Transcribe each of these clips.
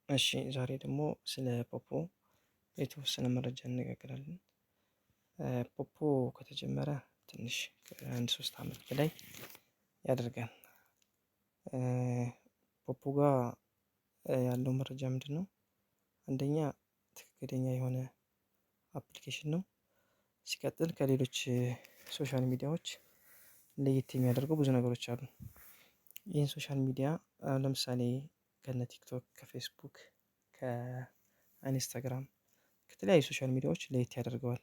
እሺ ዛሬ ደግሞ ስለ ፖፖ የተወሰነ መረጃ እንነጋገራለን። ፖፖ ከተጀመረ ትንሽ ከአንድ 3 አመት በላይ ያደርጋል። ፖፖ ጋር ያለው መረጃ ምንድነው? አንደኛ ትክክለኛ የሆነ application ነው። ሲቀጥል ከሌሎች social media ዎች ለየት የሚያደርገው ብዙ ነገሮች አሉ። ይህን social media ለምሳሌ ከነ ቲክቶክ፣ ከፌስቡክ፣ ከኢንስታግራም፣ ከተለያዩ social media ዎች ለየት ያደርገዋል።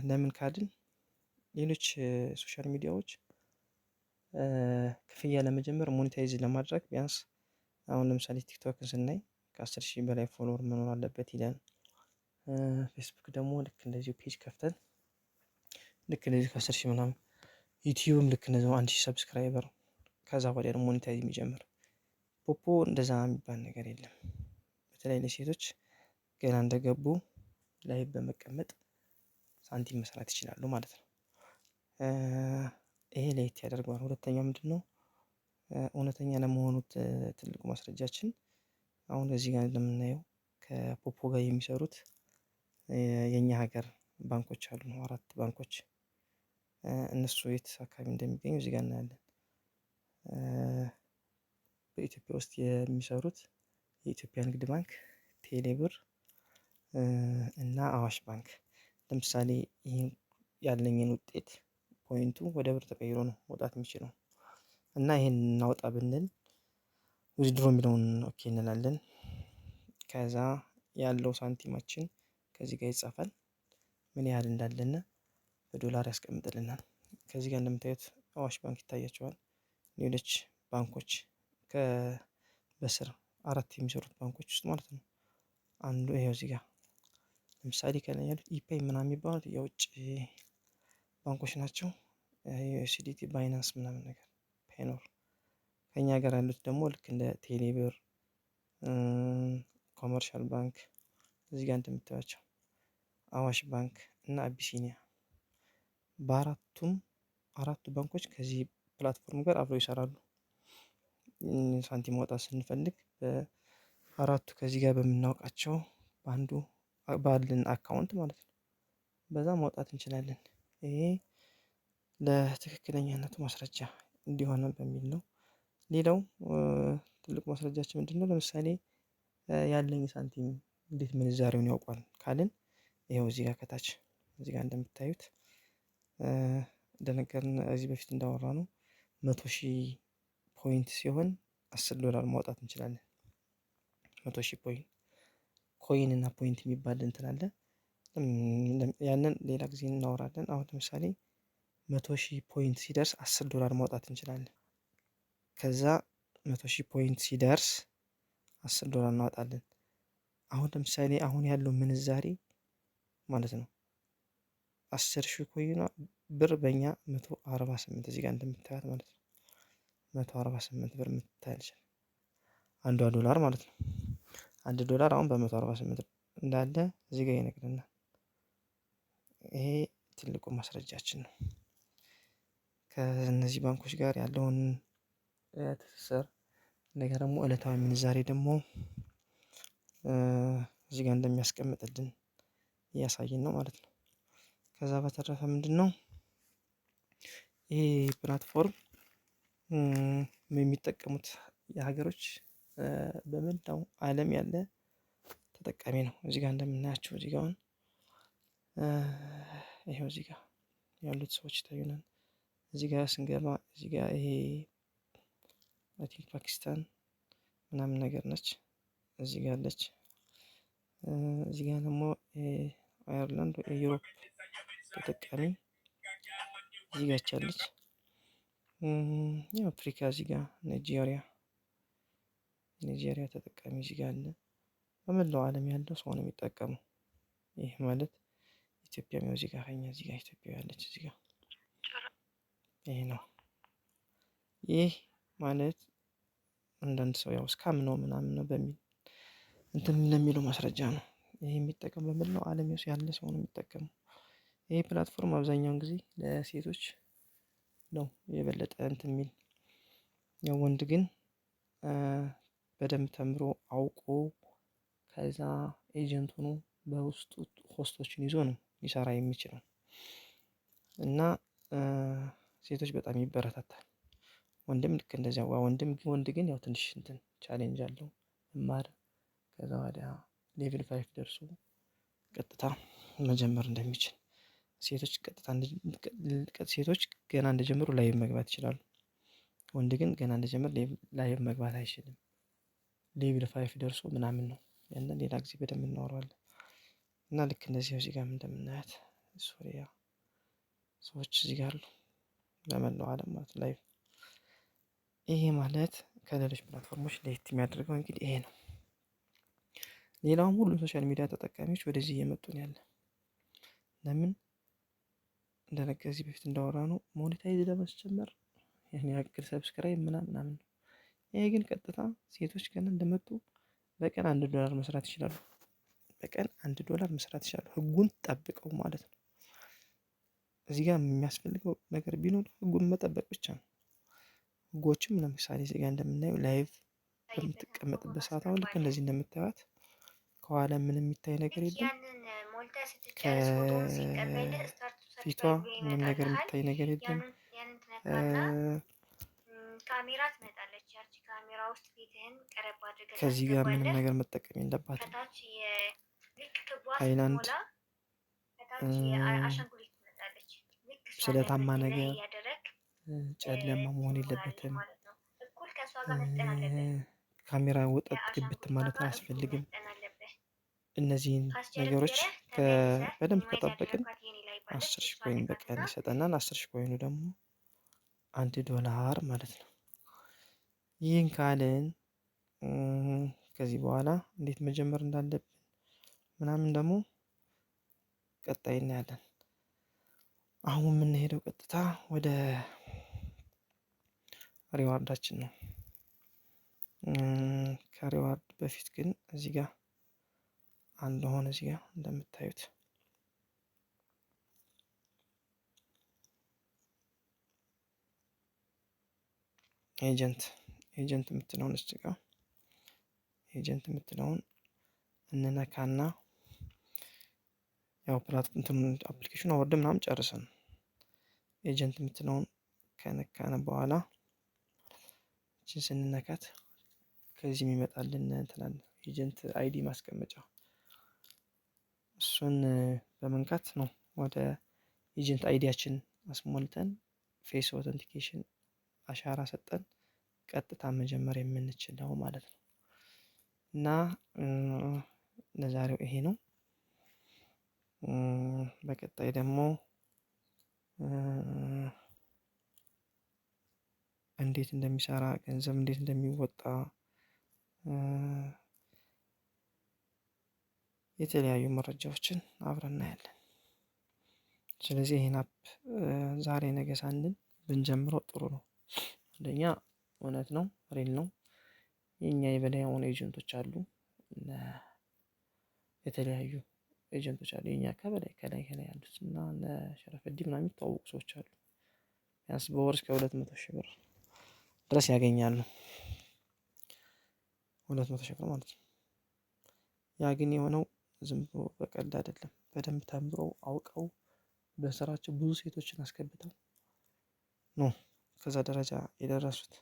ለምን ካልን ሌሎች social media ዎች ክፍያ ለመጀመር፣ monetize ለማድረግ ቢያንስ አሁን ለምሳሌ ቲክቶክን ስናይ ከ10,000 በላይ follower መኖር አለበት ይላል። ፌስቡክ ደግሞ ልክ እንደዚሁ page ከፍተን ልክ እንደዚሁ ከ10,000 ምናምን፣ ዩቲዩብም ልክ እንደዚሁ 1,000 subscriber፣ ከዛ ወዲያ ደግሞ monetize የሚጀምር። ፖፖ እንደዛ የሚባል ነገር የለም። በተለይ ለሴቶች ገና እንደገቡ ላይ በመቀመጥ ሳንቲም መስራት ይችላሉ ማለት ነው። ይሄ ለየት ያደርገዋል። ሁለተኛው ምንድነው? እውነተኛ ለመሆኑ ትልቁ ማስረጃችን አሁን እዚህ ጋር እንደምናየው ከፖፖ ጋር የሚሰሩት የኛ ሀገር ባንኮች አሉ፣ አራት ባንኮች። እነሱ የት አካባቢ እንደሚገኙ እዚህ ጋር እናያለን። በኢትዮጵያ ውስጥ የሚሰሩት የኢትዮጵያ ንግድ ባንክ፣ ቴሌብር እና አዋሽ ባንክ። ለምሳሌ ይሄን ያለኝን ውጤት point ኡ ወደ ብር ተቀይሮ ነው መውጣት የሚችለው። እና ይሄን እናውጣ ብንል withdraw የሚለውን okay እንላለን። ከዛ ያለው ሳንቲማችን ከዚህ ጋር ይጻፋል። ምን ያህል እንዳለን በዶላር ያስቀምጥልናል። ከዚህ ጋር እንደምታዩት አዋሽ ባንክ ይታያቸዋል። ሌሎች ባንኮች በስር አራት የሚሰሩት ባንኮች ውስጥ ማለት ነው። አንዱ ይሄው እዚህ ጋር ለምሳሌ ከላይ ያሉት ኢፔይ ምናምን የሚባሉት የውጭ ባንኮች ናቸው። USDT፣ ባይናንስ ምናምን ነገር፣ ፔኖር። ከኛ ጋር ያሉት ደግሞ ልክ እንደ ቴሌብር፣ ኮመርሻል ባንክ፣ እዚህ ጋር እንደምታዩቸው አዋሽ ባንክ እና አቢሲኒያ። በአራቱም አራቱ ባንኮች ከዚህ platform ጋር አብረው ይሰራሉ። ሳንቲም ማውጣት ስንፈልግ በአራቱ ከዚህ ጋር በምናውቃቸው በአንዱ ባለን account ማለት ነው። በዛ ማውጣት እንችላለን። ይሄ ለትክክለኛነቱ ማስረጃ እንዲሆን በሚል ነው። ሌላው ትልቁ ማስረጃችን ምንድነው? ለምሳሌ ያለኝ ሳንቲም እንዴት ምንዛሬውን ያውቋል ካልን ይኸው እዚህ ጋር ከታች እዚህ ጋር እንደምታዩት፣ እንደነገርን እዚህ በፊት እንዳወራነው 100,000 point ሲሆን 10 ዶላር ማውጣት እንችላለን። 100,000 point፣ coin እና point የሚባል እንትን አለ። ያንን ሌላ ጊዜ እናወራለን። አሁን ለምሳሌ 100,000 point ሲደርስ 10 ዶላር ማውጣት እንችላለን። ከዛ 100,000 point ሲደርስ 10 ዶላር እናወጣለን። አሁን ለምሳሌ አሁን ያለው ምንዛሬ ማለት ነው 10,000 coin ብር በእኛ 148፣ እዚህ ጋር እንደምታዩት ማለት ነው፣ 148 ብር የምታያለች አንዷ ዶላር ማለት ነው። 1 ዶላር አሁን በ148 እንዳለ እዚህ ጋር ይነግረናል። ይሄ ትልቁ ማስረጃችን ነው። ከእነዚህ ባንኮች ጋር ያለውን ትስስር እንደገና ደግሞ እለታዊ ምንዛሬ ደግሞ እዚህ ጋር እንደሚያስቀምጥልን እያሳየን ነው ማለት ነው። ከዛ በተረፈ ምንድነው? ይሄ platform የሚጠቀሙት የሀገሮች በመላው አለም ያለ ተጠቃሚ ነው። እዚህ ጋር እንደምናያቸው እዚህ ጋር አሁን ይሄው እዚህ ጋር ያሉት ሰዎች ይታዩናል። እዚህ ጋር ስንገባ እዚህ ጋር ይሄ I think ፓኪስታን ምናምን ነገር ነች። እዚህ ጋር አለች። እዚህ ጋር ደግሞ አየርላንድ፣ የ Europe ተጠቃሚ እዚህ ጋር አለች። የአፍሪካ እዚህ ጋር ናይጄሪያ፣ ናይጄሪያ ተጠቃሚ እዚህ ጋር አለ። በመላው ዓለም ያለው ሰው ነው የሚጠቀመው። ይህ ማለት ኢትዮጵያ እዚህ ጋር ከኛ እዚህ ጋር ኢትዮጵያ ያለች እዚህ ጋር ይሄ ነው። ይህ ማለት አንዳንድ ሰው ያው scam ነው ምናምን ነው በሚል እንትን ለሚለው ማስረጃ ነው። ይሄ የሚጠቀም በመላው ዓለም ያለ ሰው ነው የሚጠቀመው። ይሄ platform አብዛኛውን ጊዜ ለሴቶች ነው የበለጠ እንትን የሚል፣ ያው ወንድ ግን በደንብ ተምሮ አውቆ ከዛ agent ሆኖ በውስጡ host ኦችን ይዞ ነው ሊሰራ የሚችለው። እና ሴቶች በጣም ይበረታታል። ወንድም ልክ እንደዚያ ወንድም ወንድ ግን ያው ትንሽ እንትን challenge አለው መማር፣ ከዛ ወዲያ level 5 ደርሶ ቀጥታ መጀመር እንደሚችል፣ ሴቶች ቀጥታ ሴቶች ገና እንደጀመሩ live መግባት ይችላሉ። ወንድ ግን ገና እንደጀመር live መግባት አይችልም። level 5 ደርሶ ምናምን ነው። ያንን ሌላ ጊዜ በደንብ እናወራዋለን። እና ልክ እንደዚህ እዚህ ጋር እንደምናያት ሶሪያ ሰዎች እዚህ ጋር አሉ በመላው ዓለም ማለት live። ይሄ ማለት ከሌሎች platform ኦች ለየት የሚያደርገው እንግዲህ ይሄ ነው። ሌላውም ሁሉም social media ተጠቃሚዎች ወደዚህ እየመጡ ነው ያለ። ለምን እንደነገ ከዚህ በፊት እንዳወራነው monetize ለማስጀመር ያን ያክል subscribe ምናምን ምናምን ነው። ይሄ ግን ቀጥታ ሴቶች ገና እንደመጡ በቀን $1 መስራት ይችላሉ። በቀን $1 መስራት ይችላሉ፣ ህጉን ጠብቀው ማለት ነው። እዚህ ጋር የሚያስፈልገው ነገር ቢኖር ህጉን መጠበቅ ብቻ ነው። ህጎችም ለምሳሌ እዚህ ጋር እንደምናየው live በምትቀመጥበት ሰዓት አሁን ልክ እንደዚህ እንደምታዩት ከኋላ ምንም የሚታይ ነገር የለም። ከፊቷ ምንም ነገር የሚታይ ነገር የለም። ካሜራ ትመጣለች። ያቺ ካሜራ ውስጥ ፊትህን ቀረብ አድርገህ ከዚህ ጋር ምንም ታስገባለህ። ነገር መጠቀም የለባትም። ከታች ልክ ክቧ ሃይላንድ፣ ስትሞላ ከታች የአሻንጉሊት ትመጣለች። ልክ እሷን ስለታማ ብድግ ነገር፣ እያደረግክ ጨለማ መሆን ትሞላለህ የለበትም። ማለት ነው። እኩል ከእሷ ጋር መፍጠን አለብህ። ካሜራ ወጠጥ ግብት ከአሻንጉሊቷ ማለት ጋር እኩል አያስፈልግም። መፍጠን አለብህ። እነዚህን ነገሮች ካስቸገረህ ተመልሰህ በደንብ minimize ከጠበቅን ያደረኳት የኔ ላይ ባለች 10,000 እሷን coin በቀን ንካትና ይሰጠናል። 10,000 coin ኡ ደግሞ $1 ማለት ነው። ይህን ካልን ከዚህ በኋላ እንዴት መጀመር እንዳለብን ምናምን ደግሞ ቀጣይ እናያለን። አሁን የምንሄደው ቀጥታ ወደ reward ኣችን ነው። ከ reward በፊት ግን እዚህ ጋር አንድ ሆነ እዚህ ጋር እንደምታዩት agent የምትለውን እዚህ ጋር agent የምትለውን እንነካና ያው platform እንትኑን application አወርደን ምናምን ጨርሰን agent የምትለውን ከነካን በኋላ እቺን ስንነካት ከዚህ የሚመጣልን እንትን አለ፣ agent ID ማስቀመጫ፣ እሱን በመንካት ነው ወደ agent ID ያችን አስሞልተን face authentication አሻራ ሰጠን ቀጥታ መጀመር የምንችለው ማለት ነው። እና ለዛሬው ይሄ ነው። በቀጣይ ደግሞ እንዴት እንደሚሰራ፣ ገንዘብ እንዴት እንደሚወጣ፣ የተለያዩ መረጃዎችን አብረን እናያለን። ስለዚህ ይሄን app ዛሬ ነገ ሳንል ብንጀምረው ጥሩ ነው። አንደኛ እውነት ነው፣ real ነው። የኛ የበላይ የሆኑ agent ኦች አሉ፣ የተለያዩ agent ኦች አሉ። የኛ ከበላይ ከላይ ከላይ ያሉት እና ለሸረፈዲ ምናምን የሚታወቁ ሰዎች አሉ። ቢያንስ በወር እስከ 200,000 ብር ድረስ ያገኛሉ። 200,000 ብር ማለት ነው። ያ ግን የሆነው ዝም ብሎ በቀልድ አይደለም። በደንብ ተምረው አውቀው በስራቸው ብዙ ሴቶችን አስገብተው ነው ከዛ ደረጃ የደረሱት።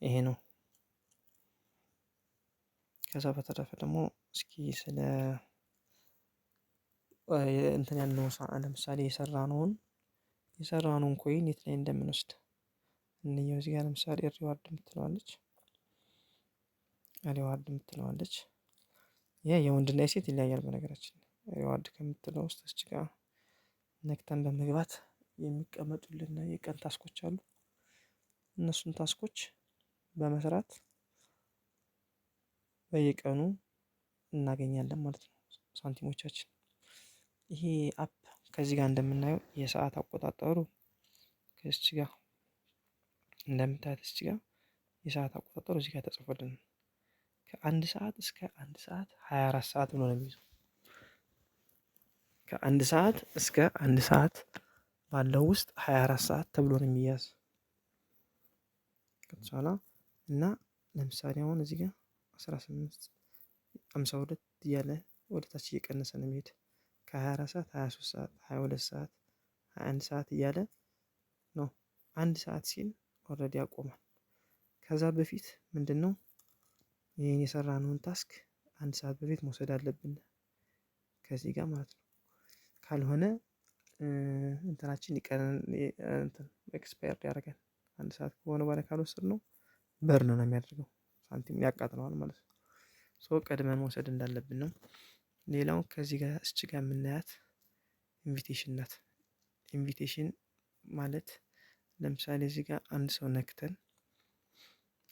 ይሄ ነው። ከዛ በተረፈ ደግሞ እስኪ ስለ እንትን ያልነው ለምሳሌ የሰራነውን coin የት ላይ እንደምንወስድ እንየው። እዚህ ጋር ለምሳሌ reward የምትለዋለች። ይሄ የወንድና የሴት ይለያያል በነገራችን። reward ከምትለው ውስጥ እዚህ ጋር ነክተን በመግባት የሚቀመጡልን የቀን task ኦች አሉ። እነሱን task ኦች በመስራት በየቀኑ እናገኛለን ማለት ነው ሳንቲሞቻችን። ይሄ app ከዚህ ጋር እንደምናየው የሰዓት አቆጣጠሩ ከዚህ ጋር እንደምታዩት እዚህ ጋር የሰዓት አቆጣጠሩ እዚህ ጋር ተጽፎልን ከአንድ ሰዓት እስከ አንድ ሰዓት 24 ሰዓት ብሎ ነው የሚይዘው። ከአንድ ሰዓት እስከ አንድ ሰዓት ባለው ውስጥ 24 ሰዓት ተብሎ ነው የሚያዝ። ከተቻለ እና ለምሳሌ አሁን እዚህ ጋር 18 52 እያለ ወደ ታች እየቀነሰ ነው የሚሄድ። ከ24 ሰዓት 23 ሰዓት፣ 22 ሰዓት፣ 21 ሰዓት እያለ ነው። 1 ሰዓት ሲል already ያቆማል። ከዛ በፊት ምንድን ነው፣ ይህን የሰራነውን task 1 ሰዓት በፊት መውሰድ አለብን ከዚህ ጋር ማለት ነው። ካልሆነ እንትናችን expired ያደርጋል። 1 ሰዓት ከሆነ በኋላ ካልወሰድነው burn ነው የሚያደርገው፣ ሳንቲም ያቃጥለዋል ማለት ነው። So ቀድመን መውሰድ እንዳለብን ነው። ሌላው ከዚህ ጋር እስች ጋር የምናያት invitation ናት። Invitation ማለት ለምሳሌ እዚህ ጋር አንድ ሰው ነክተን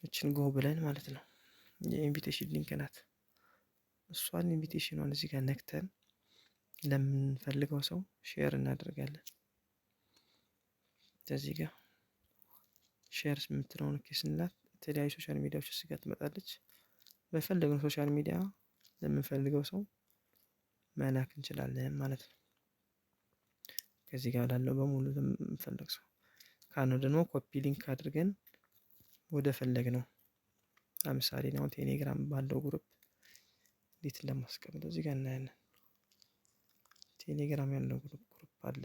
እችን go ብለን ማለት ነው። የ invitation link ናት። እሷን invitation ኗን እዚህ ጋር ነክተን ለምንፈልገው ሰው share እናደርጋለን። እዚህ ጋር share የምትለውን okay ስንላት የተለያዩ social media ዎች እዚህ ጋር ትመጣለች። በፈለግነው social media ለምንፈልገው ሰው መላክ እንችላለን ማለት ነው። ከዚህ ጋር ላለው በሙሉ ለምንፈልግ ሰው ካልነው ደግሞ copy link አድርገን ወደ ፈለግነው፣ ለምሳሌ አሁን ቴሌግራም ባለው group እንዴት እንደማስቀምጠው እዚህ ጋር እናያለን። ቴሌግራም ያለው group አለ።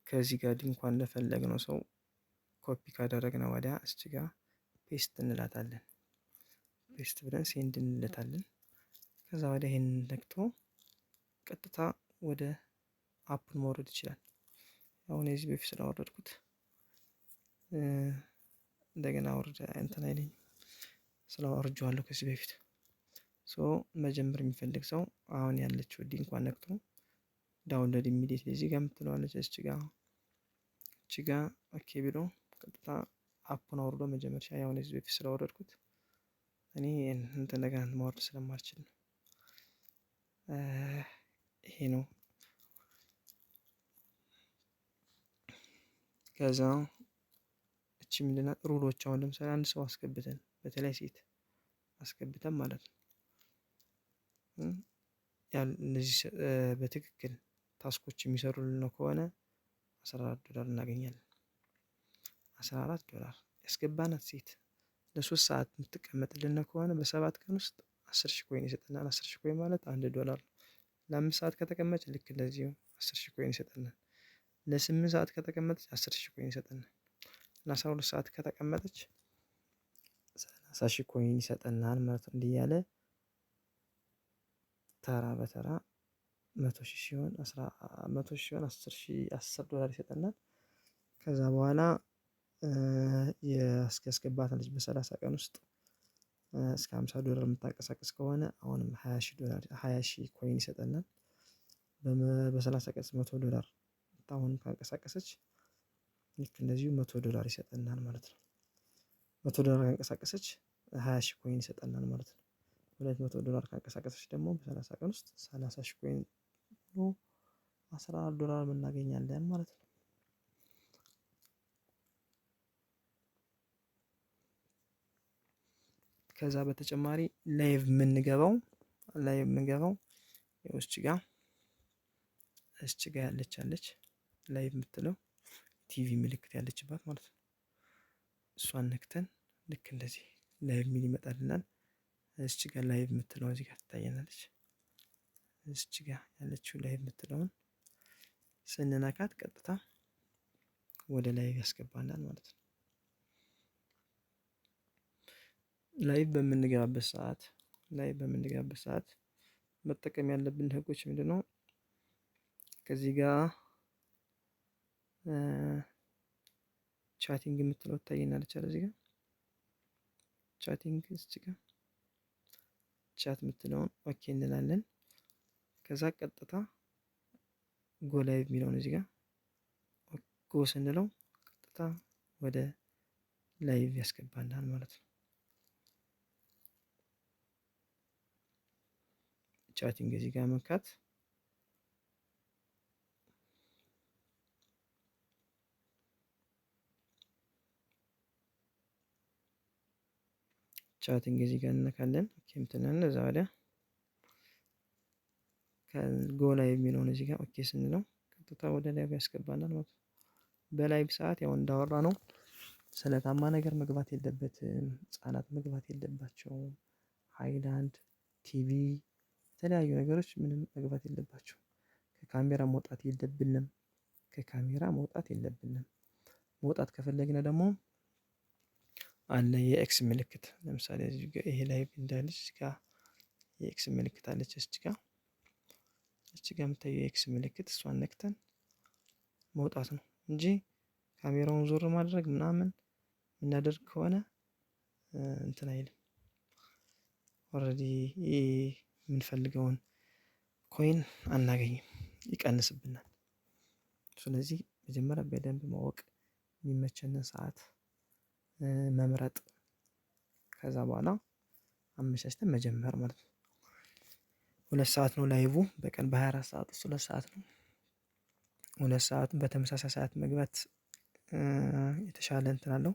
ከዚህ ጋር link ኳን ለፈለግነው ሰው ኮፒ ካደረግነው ወዲያ እዚህ ጋር paste እንላታለን። Paste ብለን send እንለታለን። ከዛ ወዲያ ይሄንን ነክቶ ቀጥታ ወደ app ኡን መውረድ ይችላል። አሁን የዚህ በፊት ስላወረድኩት እንደገና አውርድ እንትን አይለኝም፣ ስላወርጄዋለሁ ከዚህ በፊት። So መጀመር የሚፈልግ ሰው አሁን ያለችው link ኳን ነክቶ download immediately እዚህ ጋር የምትለዋለች እቺ ጋር okay ብሎ ቀጥታ app ኡን አውርዶ መጀመር ይችላል። አሁን ከዚህ በፊት ስላወረድኩት እኔ እንትን እንደገና ማውረድ ስለማልችል ነው። ይሄ ነው። ከዛ እቺ ምንድናት? Rule ኦች፣ አሁን ለምሳሌ አንድ ሰው አስገብተን፣ በተለይ ሴት አስገብተን ማለት ነው፣ እነዚህ በትክክል task ኦች የሚሰሩልን ነው ከሆነ 14 ዶላር እናገኛለን። 14 ዶላር ያስገባናት ሴት ለ3 ሰዓት የምትቀመጥልን ከሆነ በ7 ቀን ውስጥ 10,000 coin ይሰጠናል። 10,000 coin ማለት 1 ዶላር ነው። ለ5 ሰዓት ከተቀመጠች ልክ እንደዚሁ 10,000 coin ይሰጠናል። ለ8 ሰዓት ከተቀመጠች 10,000 coin ይሰጠናል። ለ12 ሰዓት ከተቀመጠች 30,000 coin ይሰጠናል ማለት ነው። እንዲህ እያለ ተራ በተራ 100,000 ሲሆን 100,000 ሲሆን 10,000 10 ዶላር ይሰጠናል። ከዛ በኋላ ያስገባትን ልጅ በ30 ቀን ውስጥ እስከ 50 ዶላር የምታንቀሳቅስ ከሆነ አሁንም 20,000 ዶላር፣ 20,000 coin ይሰጠናል። በ30 ቀን 100 ዶላር አሁንም ካንቀሳቀሰች ልክ እንደዚሁ 100 ዶላር ይሰጠናል ማለት ነው። 100 ዶላር ካንቀሳቀሰች 20,000 coin ይሰጠናል ማለት ነው። 200 ዶላር ካንቀሳቀሰች ደግሞ በ30 ቀን ውስጥ 30,000 coin፣ 14 ዶላር እናገኛለን ማለት ነው። ከዛ በተጨማሪ live የምንገባው እዚች ጋር ያለች live የምትለው ቲቪ ምልክት ያለችባት ማለት ነው። እሷን ነክተን ልክ እንደዚህ live ሚል ይመጣልናል። እዚች ጋር live የምትለው እዚህ ጋር ትታየናለች። እዚች ጋር ያለችው live የምትለውን ስንነካት ቀጥታ ወደ live ያስገባናል ማለት ነው። live በምንገባበት ሰዓት መጠቀም ያለብን ህጎች ምንድነው? ከዚህ ጋር chatting የምትለው ትታየናለች አይደል? እዚህ ጋር chatting፣ እዚህ ጋር chat የምትለውን okay እንላለን። ከዛ ቀጥታ go live የሚለውን እዚህ ጋር go ስንለው ቀጥታ ወደ live ያስገባናል ማለት ነው። Chatting እዚህ ጋር መንካት፣ chatting እዚህ ጋር እንነካለን። Okay ምትለን እዛ ወዲያ go live የሚለውን እዚህ ጋር okay ስንለው ቀጥታ ወደ live ያስገባናል ማለት ነው። በ live ሰዓት ያው እንዳወራነው ስለታማ ነገር መግባት የለበትም፣ ህፃናት መግባት የለባቸውም፣ ሃይላንድ፣ ቲቪ፣ የተለያዩ ነገሮች ምንም መግባት የለባቸውም። ከካሜራ መውጣት የለብንም። ከካሜራ መውጣት የለብንም። መውጣት ከፈለግን ደግሞ አለ የ X ምልክት። ለምሳሌ እዚህ ጋር ይሄ live እንዳለች እዚህ ጋር የ X ምልክት አለች። እዚህ ጋር እዚህ ጋር የምታየው የ X ምልክት እሷን ነክተን መውጣት ነው እንጂ ካሜራውን ዞር ማድረግ ምናምን የምናደርግ ከሆነ እንትን አይልም። Already የምንፈልገውን coin አናገኝም፣ ይቀንስብናል። ስለዚህ መጀመሪያ በደንብ ማወቅ፣ የሚመቸንን ሰዓት መምረጥ፣ ከዛ በኋላ አመቻችተን መጀመር ማለት ነው። 2 ሰዓት ነው live፣ በቀን በ24 ሰዓት ውስጥ 2 ሰዓት ነው። 2 ሰዓቱን በተመሳሳይ ሰዓት መግባት የተሻለ እንትን አለው።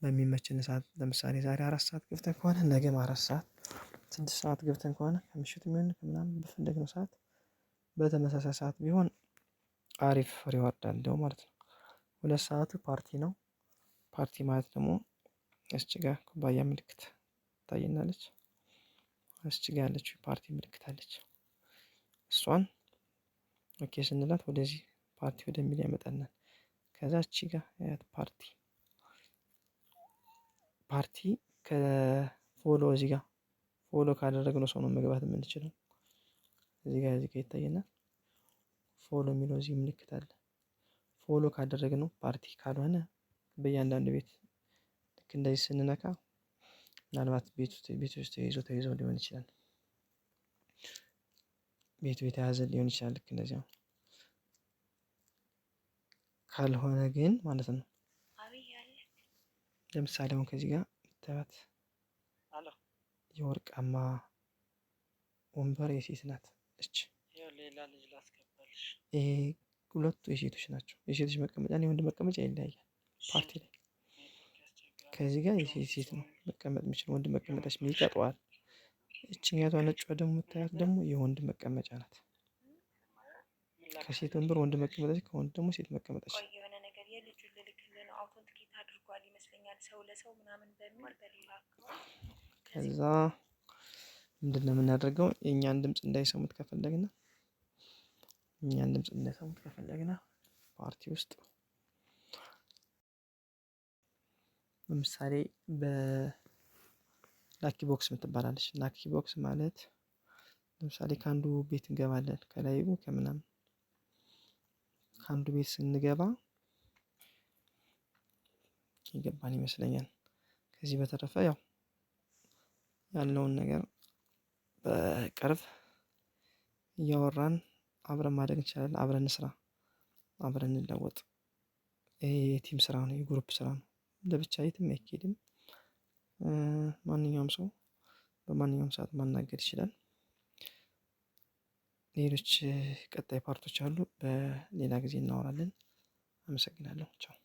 በሚመችን ሰዓት ለምሳሌ ዛሬ 4 ሰዓት ገብተን ከሆነ ነገም 4 ሰዓት፣ 6 ሰዓት ገብተን ከሆነ ከምሽቱ የሚሆን ከምናምን በፈለግነው ሰዓት በተመሳሳይ ሰዓት ቢሆን አሪፍ reward አለው ማለት ነው። 2 ሰዓቱ ፓርቲ ነው። ፓርቲ ማለት ደግሞ እዚች ጋር ኩባያ ምልክት ታየናለች። እዚች ጋር ያለችው ፓርቲ ምልክት አለች። እሷን okay ስንላት ወደዚህ ፓርቲ ወደሚል ያመጣናል። ከዛ እቺ ጋር ያት party party ከ follow እዚህ ጋር follow ካደረግነው ሰው ነው መግባት የምንችለው። እዚህ ጋር ይታየናል። Follow የሚለው እዚህ ምልክት አለ። Follow ካደረግነው ፓርቲ፣ ካልሆነ በእያንዳንዱ ቤት ልክ እንደዚህ ስንነካ ምናልባት ቤቶች ተይዞ ተይዞ ሊሆን ይችላል። ቤቱ የተያዘ ሊሆን ይችላል። ልክ እንደዚያ ካልሆነ ግን ማለት ነው። ለምሳሌ አሁን ከዚህ ጋር የምታዩት የወርቃማ ወንበር የሴት ናት። እች ይሄ ሁለቱ የሴቶች ናቸው። የሴቶች መቀመጫ እና የወንድ መቀመጫ ይለያያል። ፓርቲ ላይ ከዚህ ጋር የሴት ሴት ነው መቀመጥ የሚችል፣ ወንድ መቀመጫ ይቀጠዋል። እችኛቷ ነጯ ደግሞ የምታያት ደግሞ የወንድ መቀመጫ ናት። ከሴት ወንበር ወንድ መቀመጫ፣ ከወንድ ደግሞ ሴት መቀመጫ። የሆነ ነገር የልጁን ልልክልህ ነው። Authenticate አድርጓል ይመስለኛል ሰው ለሰው ምናምን በሚል በሌላ ከዛ ምንድን ነው የምናደርገው? የእኛን ድምፅ እንዳይሰሙት ከፈለግና እኛን ድምፅ እንዳይሰሙት ከፈለግና ፓርቲ ውስጥ ለምሳሌ በ lucky box የምትባላለች። Lucky box ማለት ለምሳሌ ከአንዱ ቤት እንገባለን፣ ከላዩ ከምናምን ከአንዱ ቤት ስንገባ ይገባን ይመስለኛል። ከዚህ በተረፈ ያው ያለውን ነገር በቅርብ እያወራን አብረን ማደግ እንችላለን። አብረን እንስራ፣ አብረን እንለወጥ። ይሄ የ team ስራ ነው፣ የ group ስራ ነው። ለብቻ የትም አይኬድም። ማንኛውም ሰው በማንኛውም ሰዓት ማናገር ይችላል። ሌሎች ቀጣይ part ኦች አሉ፣ በሌላ ጊዜ እናወራለን። አመሰግናለሁ። ቻው።